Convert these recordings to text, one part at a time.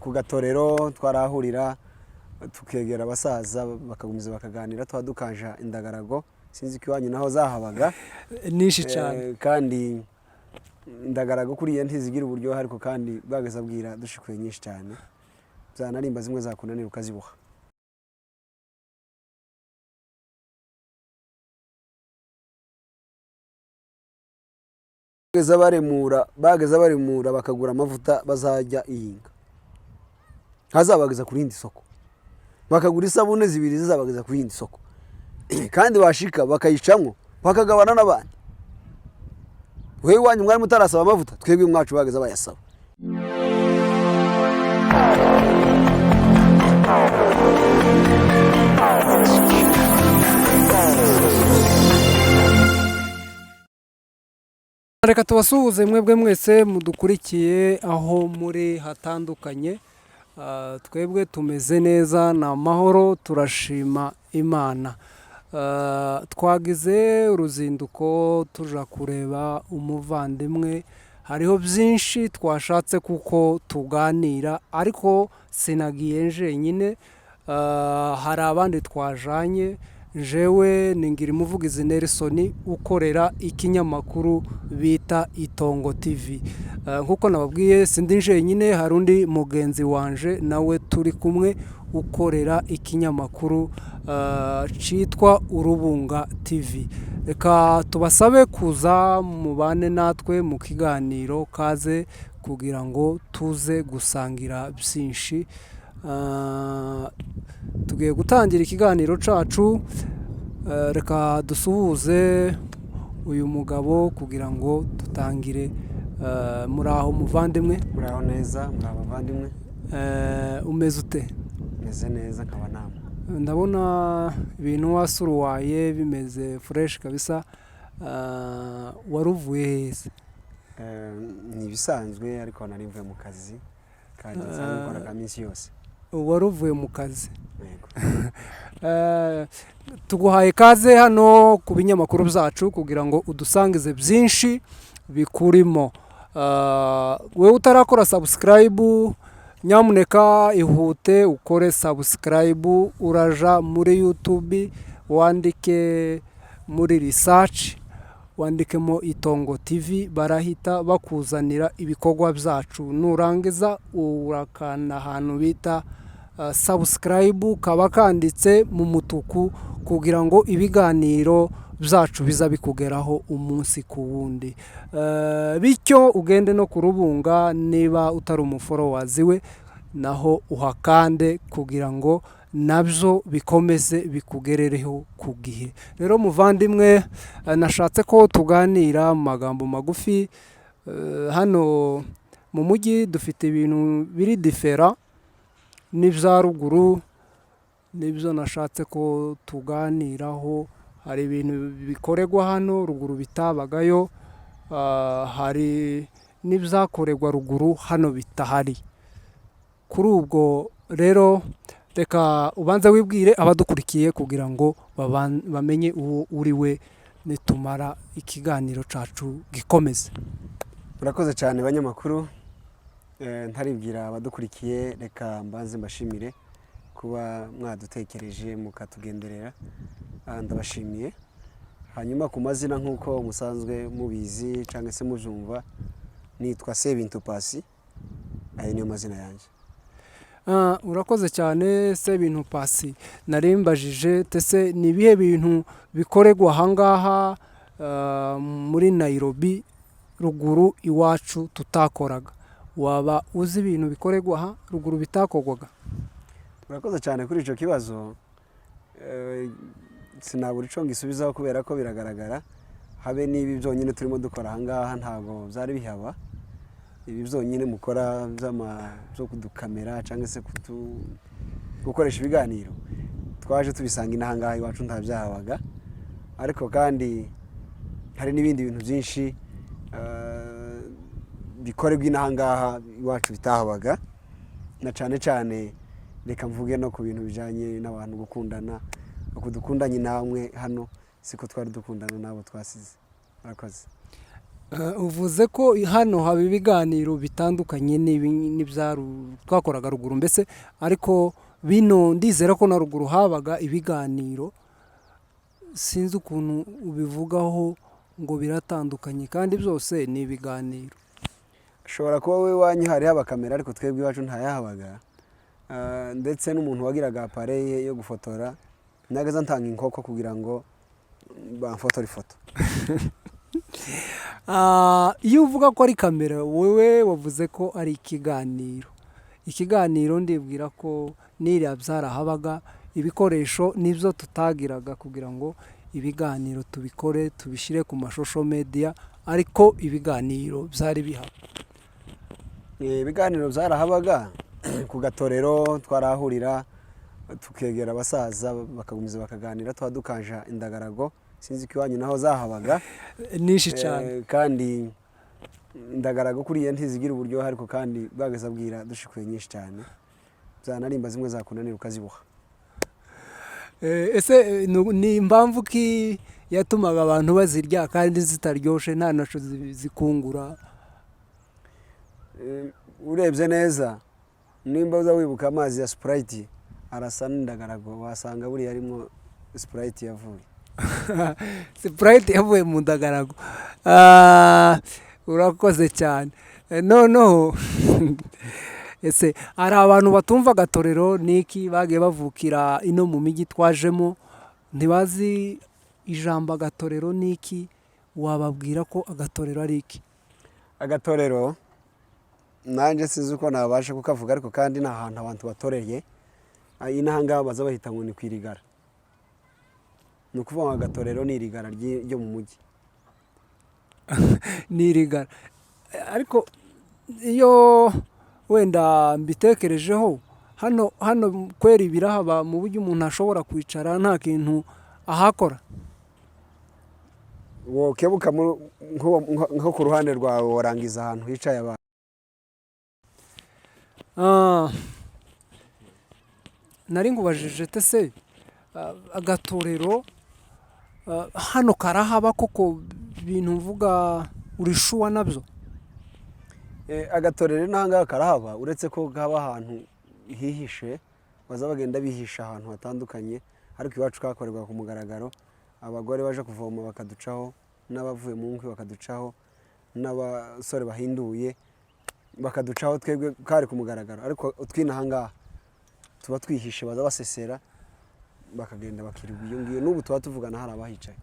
Ku gatorero twarahurira, tukegera abasaza, bakagumiza bakaganira, tuba dukanja indagarago. Sinzi ko iwanyu naho zahabaga. Nyinshi cyane. Kandi indagarago kuriya ntizigira uburyohe, ariko kandi bwageze abwira dushikuye nyinshi cyane, zanarimba zimwe zakunanira ukaziboha. Bageza baremura bakagura amavuta, bazajya iyinga ntazabageza ku rindi soko, bakagura isabune zibiri zizabageza ku yindi soko, kandi bashika bakayicamwo bakagabana n'abandi. Wewe iwanyu mwari mutarasaba amavuta, twebwe mwacu bageza bayasaba. Reka tubasuhuze mwebwe mwese mudukurikiye aho muri hatandukanye. Twebwe tumeze neza, ni amahoro, turashima Imana. Twagize uruzinduko tuja kureba umuvandimwe. Hariho byinshi twashatse kuko tuganira, ariko sinagiye njyenyine. Hari abandi twajanye. Jewe ni Ngirimuvugizi Nelson, ukorera ikinyamakuru bita Itongo TV. Nk'uko nababwiye, sindi njyenyine, hari undi mugenzi wanje nawe turi kumwe ukorera ikinyamakuru cyitwa Urubunga TV. Reka tubasabe kuza mubane natwe mu kiganiro kaze kugira ngo tuze gusangira byinshi. Tugiye gutangira ikiganiro cyacu. Reka dusuhuze uyu mugabo kugira ngo dutangire. Muri aho muvandimwe? Muraho neza, muri abavandimwe. Umeze ute? Meze neza, nkaba nama. Ndabona ibintu wasuruwaye bimeze fresh kabisa. Wari uvuye heza? Ni ibisanzwe, ariko nari mvuye mu kazi kandi nsanzwe nkora ka minsi yose. Wari uvuye mu kazi? Yego. Tuguhaye kaze hano ku binyamakuru byacu kugira ngo udusangize byinshi bikurimo. Wowe utarakora subscribe, nyamuneka ihute ukore subscribe. Uraja muri YouTube, wandike muri research, wandikemo Itongo TV, barahita bakuzanira ibikorwa byacu. Nurangiza urakanda ahantu bita subscribe, kaba kanditse mu mutuku, kugira ngo ibiganiro byacu biza bikugeraho umunsi ku wundi. Bityo ugende no ku Rubunga, niba utari umufollowers we, naho uhakande kugira ngo nabyo bikomeze bikugerereho ku gihe. Rero muvandimwe, nashatse ko tuganira mu magambo magufi. Hano mu mujyi dufite ibintu biri différent n'ibya ruguru, nibyo nashatse ko tuganiraho. Hari ibintu bikorerwa hano ruguru bitabagayo, hari n'ibyakorerwa ruguru hano bitahari. Kuri ubwo rero, reka ubanze wibwire abadukurikiye kugira ngo bamenye uwo uri we, nitumara ikiganiro cyacu gikomeze. Murakoze cyane banyamakuru. Ntaribwira abadukurikiye, reka mbanze mbashimire kuba mwadutekereje mukatugenderera. Ndabashimiye. Hanyuma ku mazina, nk'uko musanzwe mubizi cyangwa se mubyumva, nitwa Sebintu Pasi, ayo niyo mazina yanjye. Urakoze cyane Sebintu Pasi. Nari mbajije tese ni ibihe bintu bikorerwa ahangaha muri Nairobi ruguru iwacu tutakoraga? Waba uzi ibintu bikorerwa aha ruguru bitakorwaga? Murakoze cyane kuri icyo kibazo. Sinabura icyo ngisubizaho kubera ko biragaragara. Habe n'ibi byonyine turimo dukora ahangaha ntabwo byari bihaba. Ibi byonyine mukora byo kudukamera cyangwa se gukoresha ibiganiro, twaje tubisanga inahangaha iwacu nta byahabaga. Ariko kandi hari n'ibindi bintu byinshi bikorerwa inahangaha iwacu bitahabaga, na cyane cyane reka mvuge no ku bintu bijyanye n'abantu gukundana. Uku dukundanye namwe hano siko twari dukundana n'abo twasize. Murakoze. Uvuze ko hano haba ibiganiro bitandukanye n'ibya twakoraga ruguru mbese, ariko bino ndizera ko na ruguru habaga ibiganiro. Sinzi ukuntu ubivugaho ngo biratandukanye kandi byose ni ibiganiro. Ushobora kuba wowe iwanyu hari haba kamera, ariko twebwe iwacu ntayahabaga. Ndetse n'umuntu wagiraga appareil yo gufotora nagaza ntanga inkoko kugira ngo bamfotore ifoto. Iyo uvuga ko ari kamera, wowe wavuze ko ari ikiganiro. Ikiganiro ndibwira ko n'iriya byarahabaga, ibikoresho nibyo tutagiraga kugira ngo ibiganiro tubikore tubishyire ku ma social media, ariko ibiganiro byari bihari. Ibiganiro byarahabaga ku gatorero, twarahurira tukegera abasaza bakagumiza bakaganira, tuba dukaja indagarago. Sinzi ko iwanyu naho zahabaga. Nyinshi cyane. Kandi indagarago kuriya ntizigira uburyohe, ariko kandi bwageze abwira dushikuye nyinshi cyane, zanarimba zimwe zakunanira ukaziboha. Ese ni impamvu ki yatumaga abantu bazirya kandi zitaryoshe, nta naco zikungura? Urebye neza, nimba uza wibuka amazi ya Sprite arasa n'indagarago, wasanga buriya arimo Sprite yavuye. Sprite yavuye mu ndagarago. Urakoze cyane. Noneho ese hari abantu batumva agatorero niki, bagiye bavukira ino mu mijyi twajemo, ntibazi ijambo agatorero niki, wababwira ko agatorero ari iki? Agatorero nanjye sinzi uko nabasha kukavuga, ariko kandi ni ahantu abantu batoreye. Inaha ngaha baza bahita ngo ni ku irigara. Ni ukuvuga ngo agatorero ni irigara ryo mu mujyi. Ni irigara, ariko iyo wenda mbitekerejeho, hano kweri birahaba mu buryo umuntu ashobora kwicara nta kintu ahakora. Wokebuka nko ku ruhande rwawe, warangiza ahantu hicaye abantu. Nari nkubajije te se agatorero hano karahaba koko? Ibintu mvuga uri sure nabyo? Agatorero n'aha ngaha karahaba, uretse ko kaba ahantu hihishe, baza bagenda bihisha ahantu hatandukanye, ariko iwacu kakorerwa ku mugaragaro. Abagore baje kuvoma bakaducaho, n'abavuye mu nkwi bakaducaho, n'abasore bahinduye bakaducaho. Twebwe kari ku mugaragaro, ariko utwina aha ngaha tuba twihishe, baza basesera bakagenda bakirirwa iyo ngiyo. N'ubu tuba tuvugana hari abahicaye.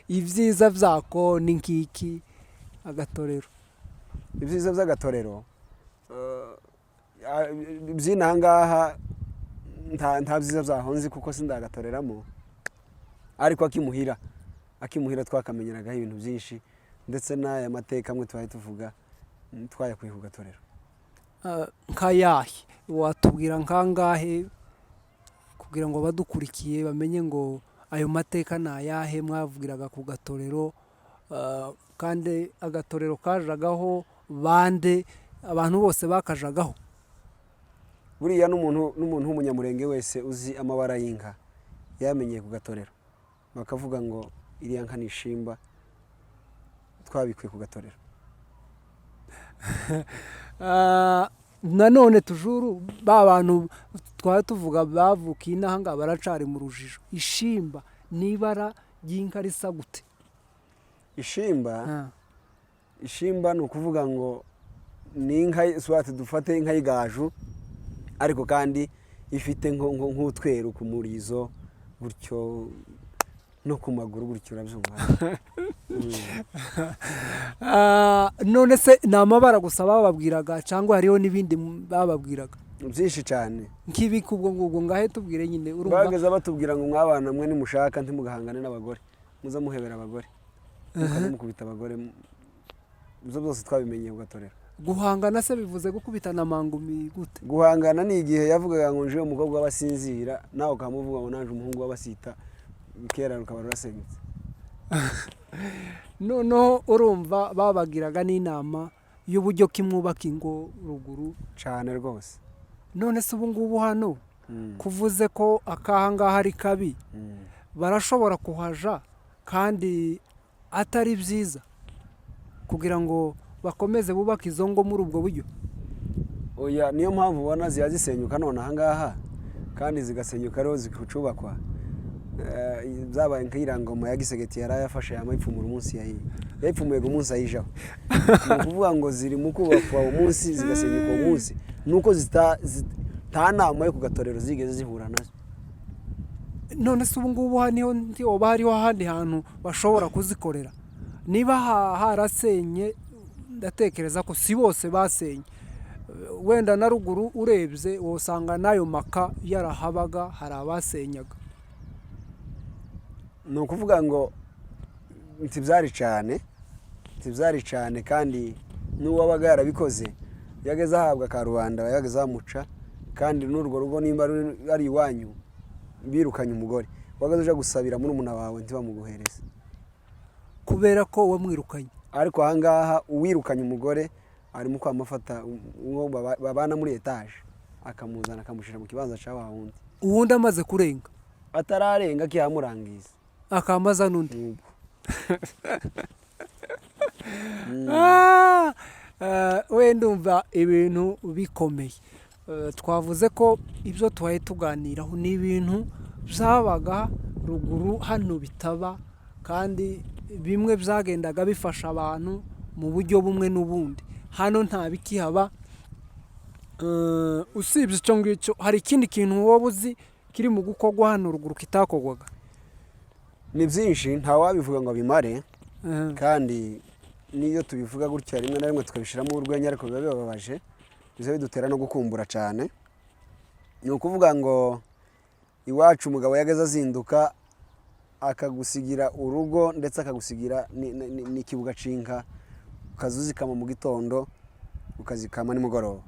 Ibyiza byako ni nk'iki, agatorero? Ibyiza by'agatorero by'inaha ngaha nta byiza byaho nzi kuko sindagatoreramo, ariko akimuhira twakamenyeragaho ibintu byinshi, ndetse n'aya mateka amwe tubaye tuvuga twayakuye ku gatorero. Nkayahe watubwira, nkangahe, kugira ngo abadukurikiye bamenye ngo ayo mateka ni ayahe mwavugiraga ku gatorero? Kandi agatorero kajagaho bande? Abantu bose bakajagaho? Buriya n'umuntu w'umunyamurenge wese uzi amabara y'inka yamenyeye ku gatorero, bakavuga ngo iriya nka ni ishimba, twabikuye ku gatorero. Nanone tujuru ba bantu twaba tuvuga bavukiye inaha ngaha baracari mu rujijo. Ishimba ni ibara ry'inka risa gute? Ishimba? Ishimba ni ukuvuga ngo ni inka swati, dufate inka y'igaju, ariko kandi ifite nk'utweru ku murizo gutyo no ku maguru gutyo, urabyumva. None se ni amabara gusa bababwiraga cyangwa hariho n'ibindi bababwiraga? Byinshi cyane. Nk'ibiki ubwo ngubwo? Ngahe tubwire nyine, urumva. Bageze batubwira ngo mwabana mwe nimushaka ntimugahangane n'abagore, muza muhebera abagore, mukajya mukubita abagore. Ibyo byose twabimenyeye ku gatorero. Guhangana se bivuze gukubitana amangumi gute? Guhangana ni igihe yavugaga ngo njewe umukobwa w'abasinzira, nawe ukamuvuga ngo naje umuhungu w'abasita, kera rukaba rurasenyutse. Noneho urumva babagiraga n'inama y'uburyo kimwubaka ingo ruguru? Cyane rwose. None se ubu ngubu hano kuvuze ko akaha ngaha ari kabi, barashobora kuhaja kandi atari byiza? kugira ngo bakomeze bubake izo ngo muri ubwo buryo? Oya, niyo mpamvu ubona ziba zisenyuka none ahangaha, kandi zigasenyuka ariho zicubakwa. Byabaye nk'iriya ngoma ya Gisegeti yari yafashe yamayipfumura umunsi yayipfumuye umunsi ayijaho. Ni ukuvuga ngo ziri mu kubakwa umunsi, zigasenyuka uwo munsi, nuko nta nama yo ku gatorero zigeze zihura nazo. None se ubu ngubu niho hoba hariho ahandi hantu bashobora kuzikorera? Niba harasenye, ndatekereza ko si bose basenye. Wenda na ruguru urebye wosanga n'ayo maka yarahabaga, hari abasenyaga. Ni ukuvuga ngo ntibyari cyane, ntibyari cyane, kandi n'uwabaga yarabikoze yageze ahabwa karubanda, yageze amuca. Kandi n'urwo rugo nimba ari iwanyu birukanye umugore, wagaze uja gusabira murumuna wawe ntibamuguhereze. Kubera ko wamwirukanye. Ariko ahangaha uwirukanye umugore arimo kwamufata uwo babana muri etaje, akamuzana akamushyira mu kibanza cya wa wundi. Uwundi amaze kurenga. Atararenga akihamurangiza. Akamaza n'undi. Nubwo. Wenda umva ibintu bikomeye. Twavuze ko ibyo tubaye tuganiraho ni ibintu byabaga ruguru hano bitaba, kandi bimwe byagendaga bifasha abantu mu buryo bumwe n'ubundi. Hano nta bikihaba. Usibye icyo ngicyo, hari ikindi kintu wowe uzi kiri mu gukorwa hano ruguru kitakorwaga? Ni byinshi, ntawabivuga ngo abimare. Kandi n'iyo tubivuga gutya rimwe na rimwe tukabishyiramo urwenya, ariko biba bibabaje, biza bidutera no gukumbura cyane. Ni ukuvuga ngo iwacu umugabo yageze azinduka akagusigira urugo, ndetse akagusigira n'ikibuga c'inka, ukazuzikama mu gitondo, ukazikama nimugoroba.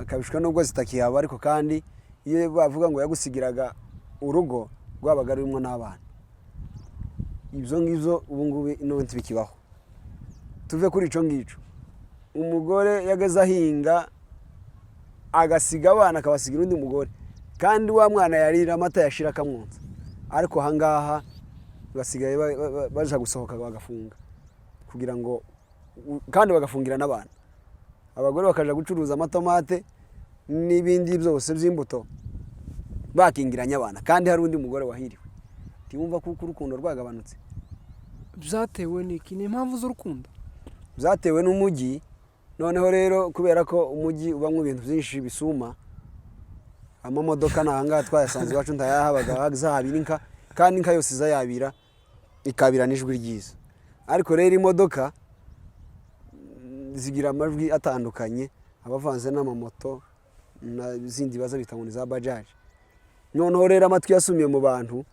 Kabishwe nubwo zitakihaba, ariko kandi iyo bavuga ngo yagusigiraga urugo rwabaga rurimo n'abana, ibyo ngibyo ubu ngubu ino ntibikibaho. Tuve kuri icyo ngicyo, umugore yageze ahinga agasiga abana, akabasigira undi mugore, kandi wa mwana yarira amata yashira akamwonsa. Ariko ahangaha basigaye baja gusohoka bagafunga, kugira ngo kandi bagafungira n'abana. Abagore bakaja gucuruza amatomate n'ibindi byose by'imbuto, bakingiranye abana, kandi hari undi mugore wahiriwe. Ntiwumva kuko urukundo rwagabanutse? Byatewe n'iki? Ni impamvu z'urukundo? Byatewe n'umujyi. Noneho rero kubera ko umujyi ubamo ibintu byinshi bisuma, amamodoka ni ahangaha twayasanze, iwacu ntayahabaga. Zahabira inka, kandi inka yose iza yabira, ikabira n'ijwi ryiza. Ariko rero imodoka zigira amajwi atandukanye, abavanze n'amamoto n'izindi baza bita ngo ni za bajaji. Noneho rero amatwi yasumiye mu bantu,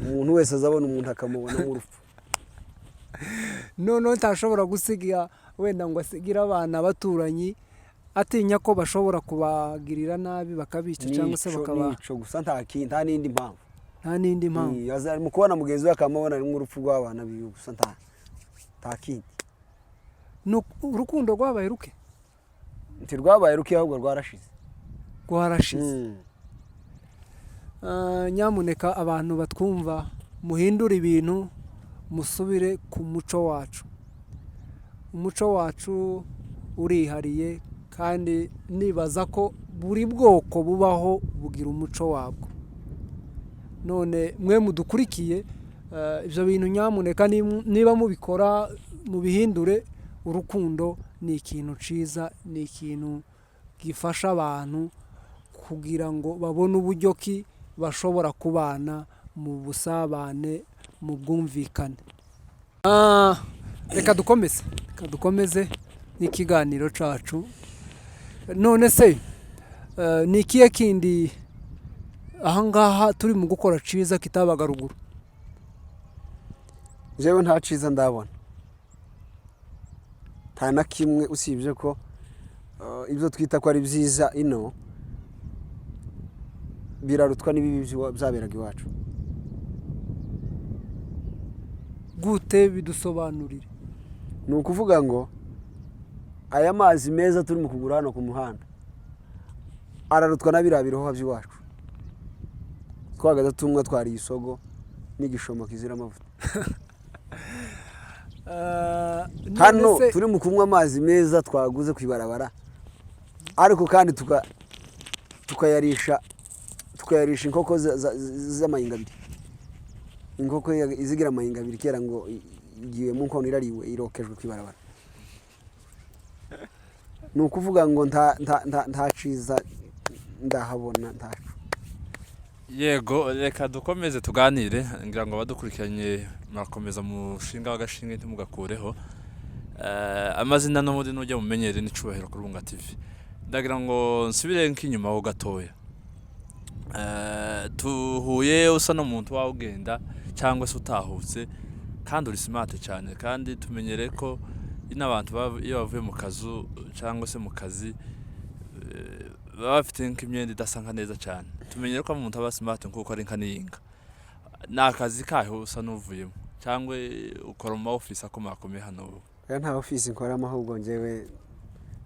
umuntu wese azabona umuntu akamubona nk'urupfu. Noneho ntashobora gusiga wenda ngo asigire abana abaturanyi, atinya ko bashobora kubagirira nabi bakabica cyangwa se Nico. bakaba Nico gusa, nta kindi, nta n'indi mpamvu. Nta n'indi mpamvu. Mu kubona mugenzi we akamubona ari nk'urupfu rw'abana biwe gusa, nta kindi. Urukundo rwabaye ruke. Ntirwabaye ruke, ahubwo rwarashize. Rwarashize. Nyamuneka abantu batwumva, muhindure ibintu, musubire ku muco wacu. Umuco wacu urihariye, kandi nibaza ko buri bwoko bubaho bugira umuco wabwo. None mwe mudukurikiye, ibyo bintu nyamuneka niba mubikora mubihindure. Urukundo ni ikintu cyiza, ni ikintu gifasha abantu kugira ngo babone uburyo ki bashobora kubana mu busabane, mu bwumvikane. Reka dukomeze n'ikiganiro cyacu. None se ni ikihe kindi ahangaha turi mu gukora cyiza kitabaga ruguru? Jewe nta ciza ndabona, nta na kimwe, usibye ko ibyo twita ko ari byiza ino birarutwa n'ibibi byaberaga iwacu. Gute? Bidusobanurire. Ni ukuvuga ngo aya mazi meza turimo kugura hano ku muhanda ararutwa na biriya birohwa by'iwacu twagaza tunywa, twariye isogo n'igishomo kizira amavuta. None Hano turi mu kunywa amazi meza twaguze ku ibarabara, ariko kandi tukayarisha inkoko z'amayinga abiri. Inkoko izigira amayinga abiri kera ngo igiye mu nkono, irariwe, irokejwe ku ibarabara. Ni ukuvuga ngo nta ciza ndahabona, ntaco. Yego, reka dukomeze tuganire. Ngira ngo abadukurikiranye murakomeza mushinga w'agashinge, ntimugakureho. Amazina n'ubundi nujya mumenyere n'icubahiro kuri Bunga TV. Ndagira ngo nsubire nk'inyuma ho gatoya. Tuhuye usa n'umuntu wawe ugenda cyangwa se utahutse, kandi uri smart cyane, kandi tumenyere ko n'abantu iyo bavuye mu kazu cyangwa se mu kazi, baba bafite nk'imyenda idasa nka neza cyane. Tumenyere ko umuntu aba smart nkuko ari nka n'iyinga. Ni akazi kahe usa n'uvuyemo, cyangwa ukora mu ma office akomakomeye hano? Oya, nta ofisi nkoramo, ahubwo njyewe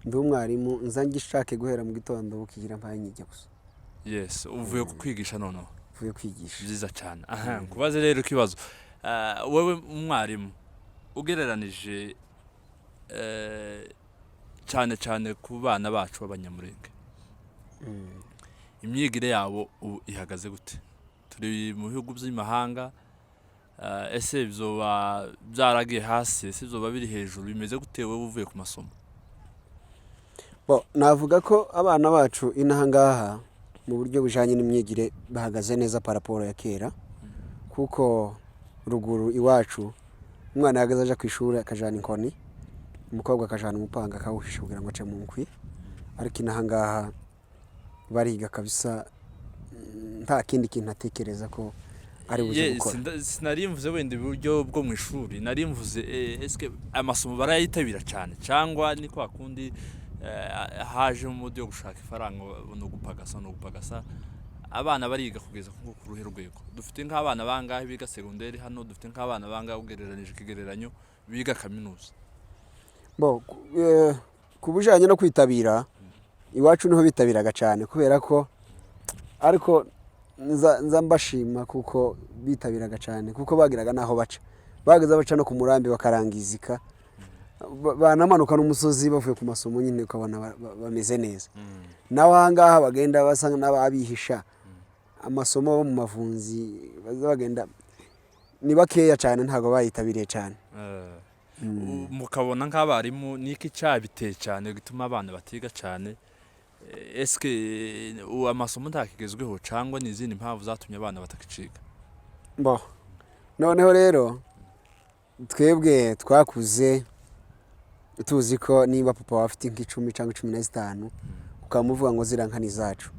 ndi umwarimu, nza ngishake guhera mu gitondo bukigira mpaye nyijya gusa. Yes, uvuye ku kwigisha noneho? Mvuye kwigisha. Byiza cyane. Aha nkubaze rero ikibazo. Wowe umwarimu, ugereranije, cyane cyane ku bana bacu b'Abanyamurenge, imyigire yabo ubu ihagaze gute? Turi mu bihugu by'imahanga. Ese bizoba byaragiye hasi? Ese bizoba biri hejuru? Bimeze gute wowe uvuye ku masomo? Bo, navuga ko abana bacu inaha ngaha mu buryo bujanye n'imyigire bahagaze neza par rapport ya kera, kuko ruguru iwacu umwana yahagaze aja ku ishuri akajana inkoni, umukobwa akajana umupanga akawuhisha kugira ngo ace mu nkwi. Ariko inaha ngaha bariga kabisa, nta kindi kintu atekereza ko ari buze gukora. Sinari mvuze wenda uburyo bwo mu ishuri, nari mvuze, eske amasomo barayitabira cyane, cyangwa ni kwa kundi haje mu buryo gushaka ifaranga no gupagasa? Abana bariga kugeza ku ruhe rwego? Dufite nk'abana bangahe biga segonderi hano? Dufite nk'abana bangahe, ugereranije ikigereranyo, biga kaminuza? Bo, ku bijanye no kwitabira, iwacu niho bitabiraga cyane, kubera ko, ariko nza mbashima kuko bitabiraga cyane, kuko bagiraga n'aho baca, bageze baca no ku murambi bakarangizika, banamanuka n'umusozi bavuye ku masomo nyine, ukabona bameze neza. Naho aha ngaha bagenda basa n'ababihisha amasomo bo mu mavunzi, baza bagenda ni bakeya cyane, ntabwo bayitabiriye cyane. Mukabona nk'abarimu niki cyabiteye cyane gituma abana batiga cyane? Eske ubu amasomo ntakigezweho, cyangwa ni izindi mpamvu zatumye abana batakiciga? Bo, noneho rero twebwe twakuze tuzi ko niba papa wawe afite nk'icumi cyangwa 15, ukamuvuga ngo ziriya nka ni izacu,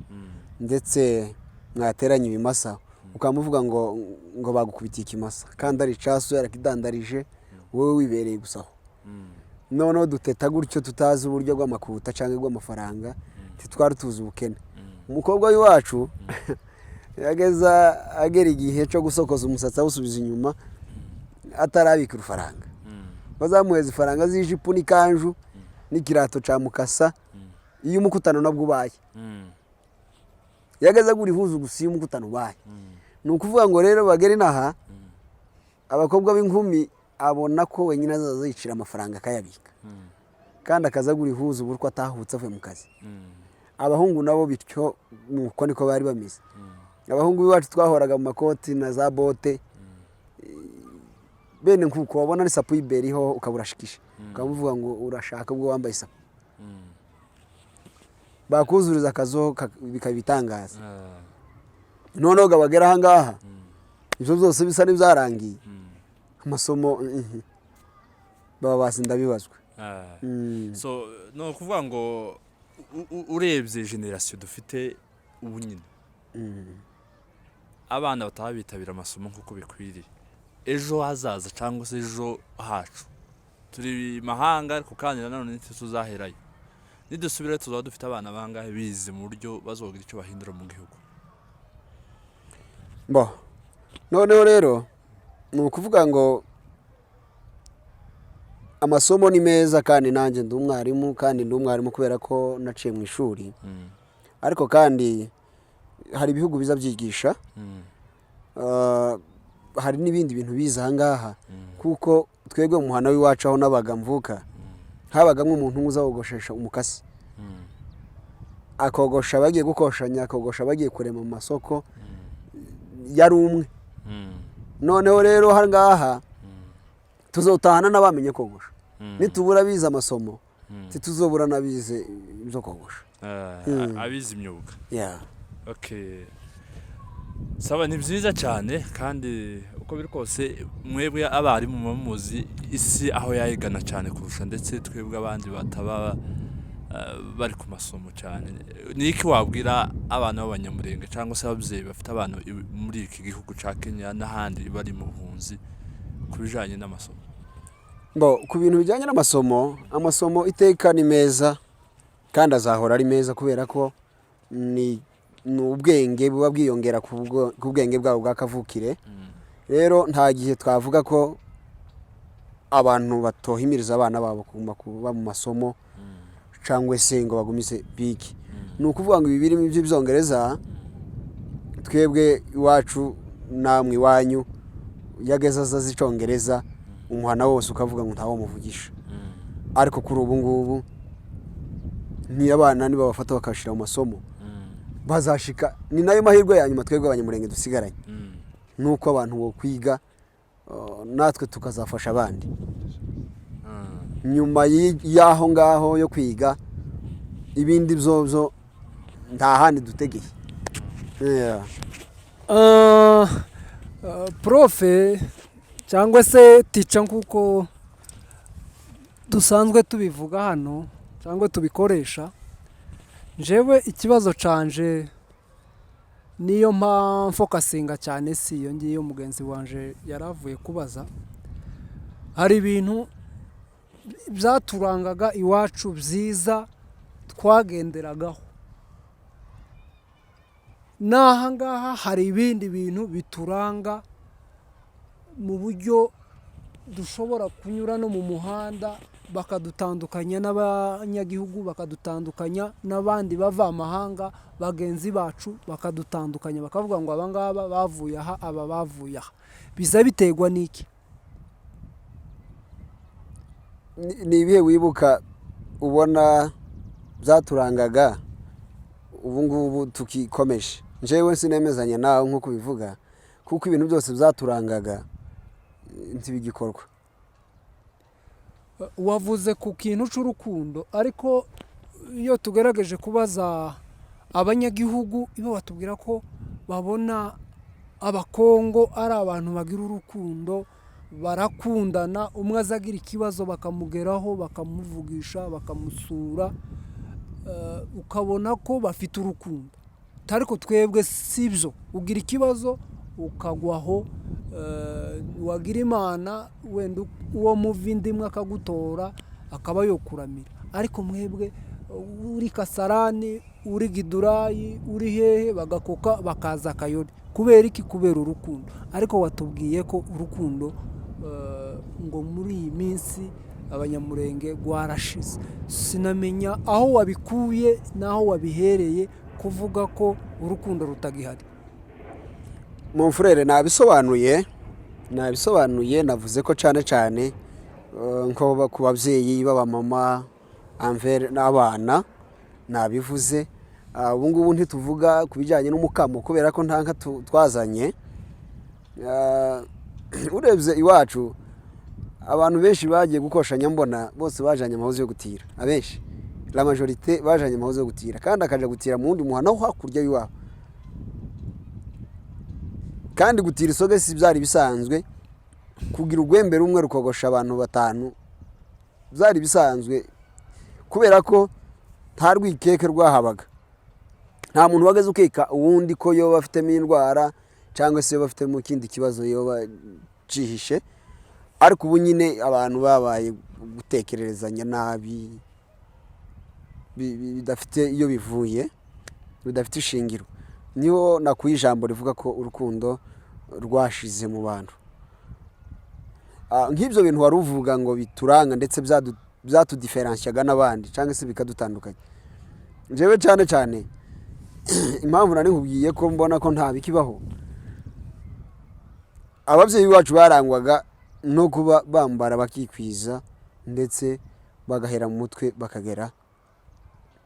ndetse mwateranye ibimasa, ukamuvuga ngo bagukubitiye ikimasa kandi ari icasu yarakidandarije, wowe wibereye gusa aho. Noneho duteta gutyo tutazi uburyo bw'amakuta cyangwa bw'amafaranga, ntitwari tuzi ubukene. Umukobwa w'iwacu yageza agera igihe cyo gusokoza umusatsi awusubiza inyuma atarabika urufaranga, bazamuheza ifaranga z'ijipo n'ikanju n'ikirato cya mukasa. Iyo umukutano nabwo ubaye, yageze agura ihuzu gusa iyo umukutano ubaye. Ni ukuvuga ngo rero bagere inaha, abakobwa b'inkumi abona ko wenyine azaza yicira amafaranga akayabika, kandi akaza agura ihuzu buri uko atahutse avuye mu kazi. Abahungu nabo bityo nuko niko bari bameze. Abahungu b'iwacu twahoraga mu makoti na za bote, bene nkuko wabona n'isapu y'iberiho ukaba urashikisha, ukamuvuga ngo urashaka ubwo wambaye isapu, bakuzuriza akazo bikaba ibitangaza. Noneho ngo bagere aha ngaha, ibyo byose bisa n'ibyarangiye, amasomo baba basi ndabibazwa. So ni ukuvuga ngo urebye génération dufite ubu nyine, abana bataba bitabira amasomo nk'uko bikwiriye, ejo hazaza cyangwa se ejo hacu, turi mahanga, ariko kandi nanone ntituzaherayo. Nidusubirayo tuzaba dufite abana bangahe bize mu buryo bazogira icyo bahindura mu gihugu? Bo, noneho rero ni ukuvuga ngo amasomo ni meza, kandi nanjye ndi umwarimu, kandi ndi umwarimu kubera ko naciye mu ishuri. Ariko kandi hari ibihugu biza byigisha, hari n'ibindi bintu biza aha ngaha, kuko Twebwe mu muhanda w'iwacu aho nabaga mvuka, habagamo umuntu umwe uza wogoshesha umukasi, akogosha abagiye gukoshanya, akogosha abagiye kurema mu masoko, yari umwe. Noneho rero aha ngaha tuzotahana n'abamenye kogosha. Nitubura bize amasomo, tituzobura n'abize ibyo kogosha. Abize imyuga. Yeah. Okay, sawa, ni byiza cyane. Kandi uko biri kose mwebwe abarimu muba muzi isi aho yayigana cyane kurusha ndetse twebwe abandi bataba bari ku masomo cyane. Ni iki wabwira abana b'Abanyamurenge cyangwa se ababyeyi bafite abana muri iki gihugu cya Kenya n'ahandi bari mu buhunzi ku bijyanye n'amasomo? Bo, ku bintu bijyanye n'amasomo, amasomo iteka ni meza kandi azahora ari meza, kubera ko ni ubwenge buba bwiyongera ku bwenge bwabo bwa kavukire. Rero nta gihe twavuga ko abantu batohimiriza abana babo kuguma kuba mu masomo cyangwa se ngo bagumize bige. Ni ukuvuga ngo ibi birimo iby'ibyongereza, twebwe iwacu namwe iwanyu, iyo ageze azi icyongereza, umuhana wose ukavuga ngo ntawo muvugisha. Ariko kuri ubu ngubu ni abana nibabafata bakabashyira mu masomo bazashika. Ni nayo mahirwe ya nyuma twebwe Abanyamurenge dusigaranye, nuko abantu bo kwiga, natwe tukazafasha abandi nyuma y'aho ngaho yo kwiga. Ibindi byo nta handi dutegeye. Yeah. Prof cyangwa se teacher, nk'uko dusanzwe tubivuga hano cyangwa tubikoresha, njyewe ikibazo canje niyo mfocusinga cyane si iyo ngiyo mugenzi wanje yari avuye kubaza. Hari ibintu byaturangaga iwacu byiza twagenderagaho, n'aha ngaha hari ibindi bintu bituranga mu buryo dushobora kunyura no mu muhanda bakadutandukanya n'abanyagihugu, bakadutandukanya n'abandi bavamahanga bagenzi bacu, bakadutandukanya bakavuga ngo aba ngaba bavuye aha, aba bavuye aha. Biza biterwa n'iki? Ni ibihe wibuka ubona byaturangaga ubu ngubu tukikomeje? Njyewe sinemezanya nawe nk'uko ubivuga, kuko ibintu byose byaturangaga ntibigikorwa. Wavuze ku kintu cy'urukundo, ariko iyo tugerageje kubaza abanyagihugu, ibo batubwira ko babona Abakongo ari abantu bagira urukundo, barakundana, umwe aza agira ikibazo bakamugeraho, bakamuvugisha, bakamusura, ukabona ko bafite urukundo. Ariko twebwe si byo, ugira ikibazo ukagwaho, wagira Imana wenda uwo muva inda imwe akagutora akaba yokuramira. Ariko mwebwe uri Kasarani, uri Githurai, uri hehe, bagakoka bakaza akayori. Kubera iki? Kubera urukundo. Ariko watubwiye ko urukundo ngo muri iyi minsi Abanyamurenge rwarashize. Sinamenya aho wabikuye n'aho wabihereye kuvuga ko urukundo rutagihari. Mon frère, nabisobanuye, navuze ko cyane cyane nko ku babyeyi b'abamama envers n'abana, nabivuze. Ubu ngubu ntituvuga ku bijyanye n'umukamo kubera ko nta nka twazanye. Urebye iwacu abantu benshi bagiye gukoshanya, mbona bose bajanye amahozi yo gutira. Abenshi, la majorité, bajanye amahozi yo gutira, kandi akaja gutira mu wundi muhana wo hakurya y'iwabo. Kandi gutira isogesi byari bisanzwe, kugira urwembe rumwe rukogosha abantu batanu byari bisanzwe, kubera ko nta rwikeke rwahabaga. Nta muntu wageze ukeka uwundi ko yoba afitemo indwara cyangwa se yoba afitemo ikindi kibazo yoba cihishe. Ariko ubu nyine abantu babaye gutekererezanya nabi bidafite iyo bivuye, bidafite ishingiro. Niho nakuye ijambo rivuga ko urukundo rwashize mu bantu. Nk'ibyo bintu wari uvuga ngo bituranga ndetse byatudifférenciaga n'abandi cyangwa se bikadutandukanya, njyewe cyane cyane impamvu nari nkubwiye ko mbona ko nta bikibaho, ababyeyi bacu barangwaga No kuba bambara bakikwiza, ndetse bagahera mu mutwe bakagera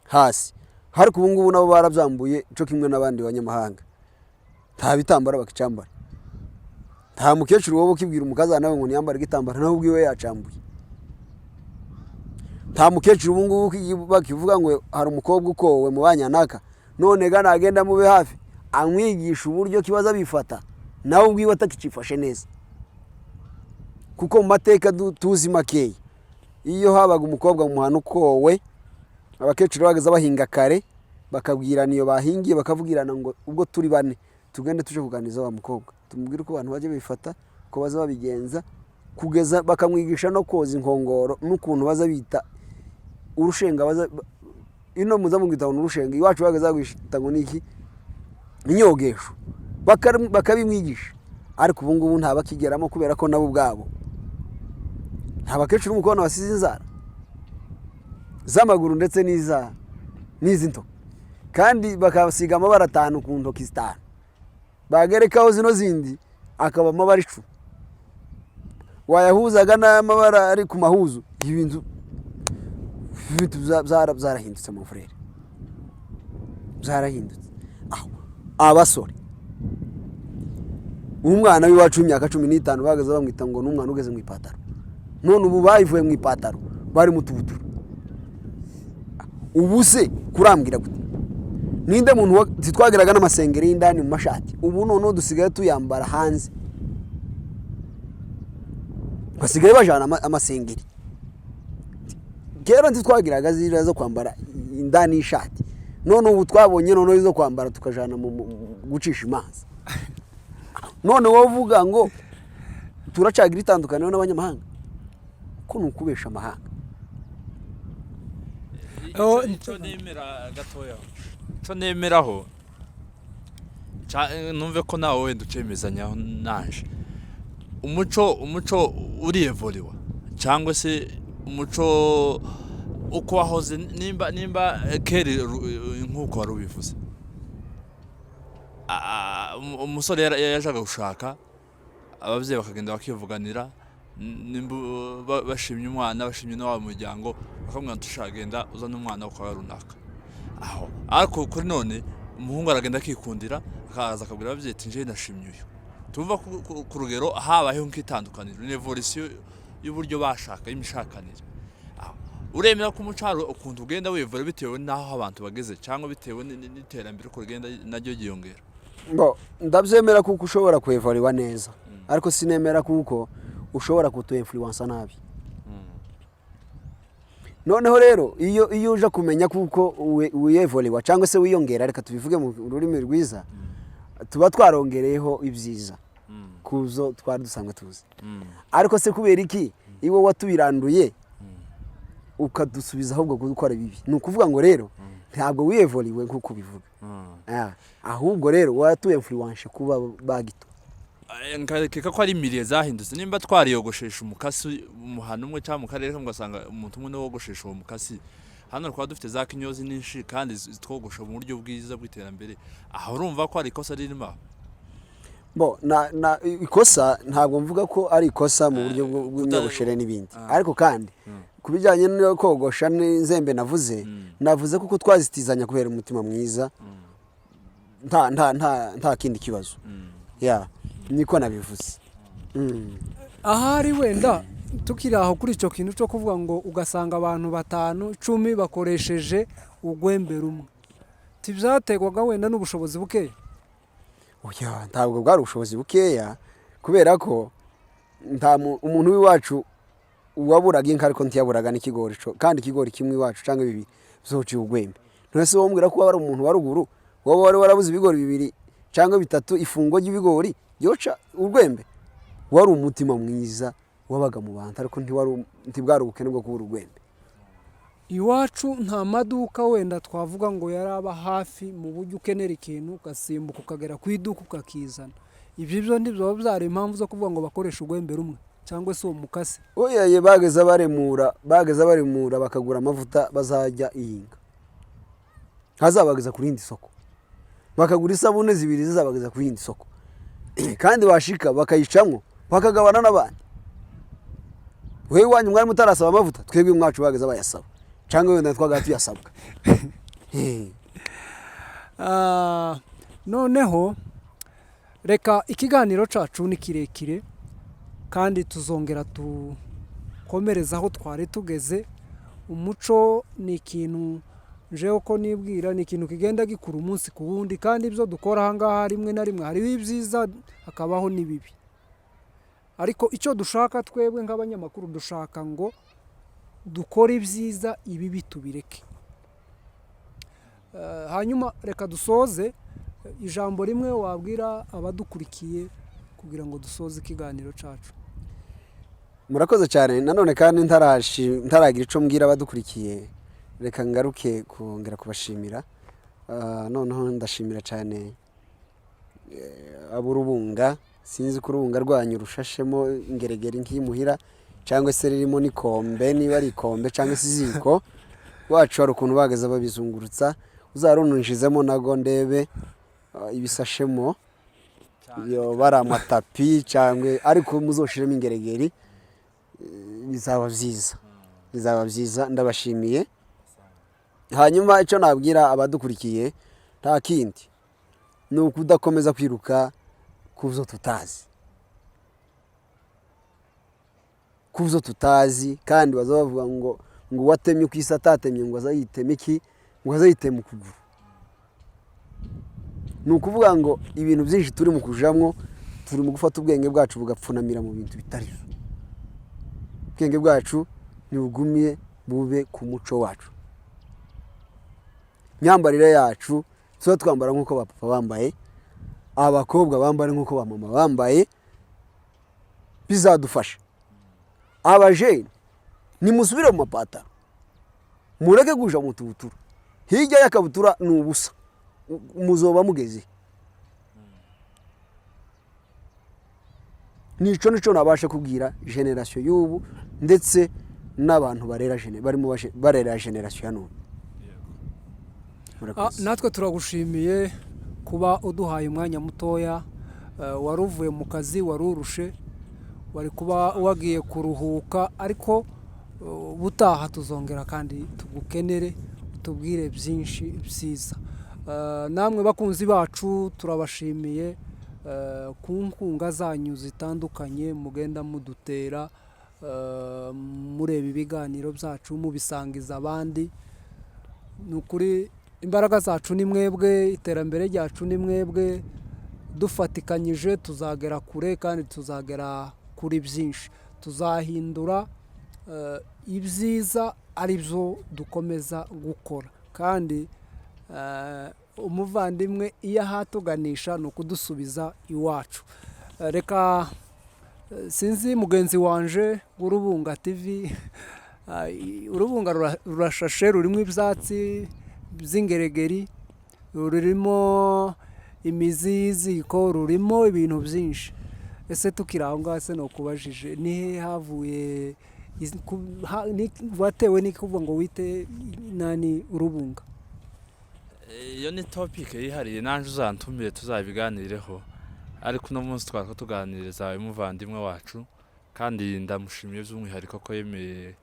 hasi. Ariko ubu ngubu nabo barabyambuye cyo kimwe n'abandi banyamahanga, nta bitambaro bakicambara. Nta mukecuru wowe ukibwira umukazana we ngo ntiyambare igitambaro, nawe ubwiwe yacambuye. Nta mukecuru ubu ngubu bakivuga ngo hari umukobwa ukowe mu banyanaka, none ga nagenda mube hafi amwigisha uburyo kibaza bifata, nawe ubwiwe atakicifashe neza. Kuko mu mateka tuzi makeya, iyo habaga umukobwa mu muhanda ukowe, abakecuru bageze bahinga kare, bakabwirana iyo bahingiye, bakavugirana ngo ubwo turi bane tugende tuje kuganiriza wa mukobwa, tumubwire uko abantu bajya bifata, uko baza babigenza, kugeza bakamwigisha no koza inkongoro n'ukuntu baza bita urushenga. Baza ino muza mugita ngo urushenga, iwacu bageze bagwita ngo niki, inyogesho, bakabimwigisha. Ariko ubu ngubu nta bakigeramo, kubera ko nabo ubwabo nta bakecuru umukobwa basize inzara z'amaguru ndetse n'iza n'izi ntoki, kandi bakasiga amabara atanu ku ntoki zitanu, bagerekaho zino zindi akaba amabara 10, wayahuzaga n'amabara ari ku mahuzu. Ibintu byarahindutse mon frère, byarahindutse. Aho abasore, umwana w'iwacu w'imyaka 15 bahagaze bamwita ngo ni umwana ugeze mu ipataro, none ubu bayivuye mu ipataro bari mu tubutura. Ubu se kurambwira gute? Ninde muntu titwagiraga n'amasengeri y'indani mu mashati, ubu noneho dusigaye tuyambara hanze, basigaye bajana amasengeri. Kera ntitwagiraga ziriya zo kwambara indani y'ishati, none ubu twabonye noneho izo kwambara tukajana mu gucisha imanza. None wowe uvuga ngo turacagira itandukaniro n'abanyamahanga, ko ni ukubesha amahanga. Oh, Icyo nemera gatoya, icyo nemeraho, numve ko nawe wenda ucemezanyaho naje, umuco uriyevuriwa cyangwa se umuco uko wahoze, nimba kera nk'uko wari ubivuze, umusore yajaga gushaka, ababyeyi bakagenda bakivuganira, nimba bashimye umwana, bashimye n'uwabo muryango, bakamubwira ngo ushaka genda uzane umwana kwa runaka aho. Ariko kuri none umuhungu aragenda akikundira, akaza akabwira ababyeyi ati njyewe nashimye uyu. Tuva ku rugero habayeho nk'itandukaniro, ni evolution y'uburyo bashaka, y'imishakanire. Aho, uremera ko umuco hari ukuntu ugenda wivura bitewe n'aho abantu bageze, cyangwa bitewe n'iterambere uko rigenda naryo ryiyongera? Bo, ndabyemera kuko ushobora kuevariwa neza, ariko sinemera kuko ushobora kutu influença nabi. Noneho rero iyo uje kumenya kuko wiyevoriwa cyangwa se wiyongera, reka tubivuge mu rurimi rwiza, tuba twarongereyeho ibyiza kuzo twari dusanzwe tuzi. Ariko se kubera iki iwe watubiranduye ukadusubiza ahubwo gukora ibibi? Ni ukuvuga ngo rero ntabwo wiyevoriwe nk'uko ubivuga. Ahubwo rero watu influence kuba bagito. Nkakeka ko ari milieu zahindutse. Nimba twariyogoshesha umukasi umuhano umwe cyangwa mu karere kamwe, ugasanga umuntu umwe niwe wogoshesha uwo mukasi, hano twaba dufite za kinyozi nyinshi kandi zitwogosha mu buryo bwiza bw'iterambere. Aho urumva ko hari ikosa ririmo aho? Bo, na ikosa ntabwo mvuga ko ari ikosa mu buryo bw'imyogoshere n'ibindi. Ariko kandi ku bijyanye no kogosha n'inzembe navuze, navuze kuko twazitizanya kubera umutima mwiza, nta kindi kibazo. Ya, niko nabivuze. Ahari wenda tukiri aho kuri icyo kintu cyo kuvuga ngo ugasanga abantu batanu 10 bakoresheje urwembe rumwe, tibyaterwaga wenda n'ubushobozi bukeya? Oya, ntabwo bwari ubushobozi bukeya, kubera ko nta umuntu w'iwacu waburaga inka, ariko ntiyaburaga n'ikigori kandi ikigori kimwe iwacu cyangwa bibiri byociye urwembe. None se wowe ko wari umuntu wa ruguru, wowe wari warabuze ibigori bibiri cyangwa bitatu, ifungo ry'ibigori ryoca urwembe? Wari umutima mwiza wabaga mu bantu, ariko ntibwari ubukene bwo kubura urwembe. Iwacu nta maduka wenda twavuga ngo yari aba hafi mu buryo ukenera ikintu ugasimbuka ukagera ku iduka ukakizana. Ibyo byo ntibyoba byari impamvu zo kuvuga ngo bakoreshe urwembe rumwe cyangwa se uwo mukasi? Oya, bageze baremura bakagura amavuta bazajya iyinga hazabageza ku rindi soko, bakagura isabune zibiri zizabageza ku yindi soko, kandi bashika bakayicamwo bakagabana n'abandi. Wewe iwanyu mwari mutarasaba amavuta, twebwe mwacu bageze bayasaba, cyangwa wenda twagaga tuyasabwa. Noneho reka ikiganiro cacu ni kirekire kandi tuzongera dukomereze aho twari tugeze. Umuco ni ikintu njewe ko nibwira ni ikintu kigenda gikura umunsi ku wundi, kandi ibyo dukora aha ngaha rimwe na rimwe hariho ibyiza hakabaho n'ibibi, ariko icyo dushaka twebwe nk'abanyamakuru dushaka ngo dukore ibyiza, ibibi tubireke. Hanyuma reka dusoze ijambo rimwe wabwira abadukurikiye kugira ngo dusoze ikiganiro cyacu. Murakoze cyane. Nanone kandi ntaragira icyo mbwira abadukurikiye, reka ngaruke kongera kubashimira. Noneho ndashimira cyane ab'urubunga. Sinzi ko urubunga rwanyu rushashemo ingeregere nk'imuhira, cyangwa se ririmo n'ikombe, niba ari ikombe cyangwa se iziko. Wacu hari ukuntu bageze babizungurutsa, uzarununjizemo nago ndebe ibisashemo iyo bari amatapi cyangwa, ariko muzoshiremo ingeregeri, bizaba byiza, bizaba byiza. Ndabashimiye. Hanyuma icyo nabwira abadukurikiye nta kindi, ni ukudakomeza kwiruka ku byo tutazi, ku byo tutazi. Kandi baza bavuga ngo uwatemye uko isi atatemye ngo azayiteme iki, ngo azayiteme ukuguru. Ni ukuvuga ngo ibintu byinshi turi mu kujamwo, turi mu gufata ubwenge bwacu bugapfunamira mu bintu bitari byo. Ubwenge bwacu ntibugumye bube ku muco wacu, imyambarire yacu tuba twambara nk'uko ba papa bambaye, abakobwa bambara nk'uko ba mama bambaye, bizadufasha. Abajene nimusubire mu mapataro, mureke kuja mu tubutura. Hirya y'akabutura ni ubusa, muzoba mugeze. Nico nico nabasha kubwira generasiyo y'ubu, ndetse n'abantu barera barimo barera generasiyo ya none. Murakoze. Natwe turagushimiye kuba uduhaye umwanya mutoya. Wari uvuye mu kazi, wari urushe, wari kuba wagiye kuruhuka, ariko ubutaha tuzongera kandi tugukenere utubwire byinshi byiza. Namwe bakunzi bacu turabashimiye ku nkunga zanyu zitandukanye mugenda mudutera, mureba ibiganiro byacu mubisangiza abandi. Ni ukuri imbaraga zacu ni mwebwe, iterambere ryacu ni mwebwe, dufatikanyije tuzagera kure kandi tuzagera kuri byinshi, tuzahindura ibyiza ari byo dukomeza gukora. Kandi umuvandimwe iyo ahatuganisha ni ukudusubiza iwacu. Reka sinzi mugenzi wanje w'Urubunga TV, urubunga rurashashe, rurimo ibyatsi by'ingeregeri, rurimo imizi y'iziko, rurimo ibintu byinshi. Ese tukiri aho ngaho se nokubajije ni hehe havuye watewe n'iki kuvuga ngo wite nani Urubunga? Iyo ni topic yihariye, nanjye uzantumire tuzabiganireho, ariko uno munsi twari tuganiriza umuvandimwe wacu, kandi ndamushimiye by'umwihariko ko yemeye.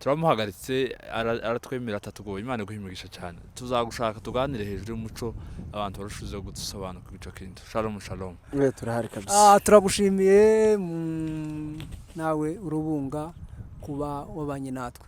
Turamuhagaritse aratwemera atatugoye. Imana iguhe imigisha cyane. Tuzagushaka tuganire hejuru y'umuco, abantu barushijeho gusobanukirwa icyo kintu. Shalom shalom. Turahari kabisa. Turagushimiye nawe Urubunga kuba wabanye natwe.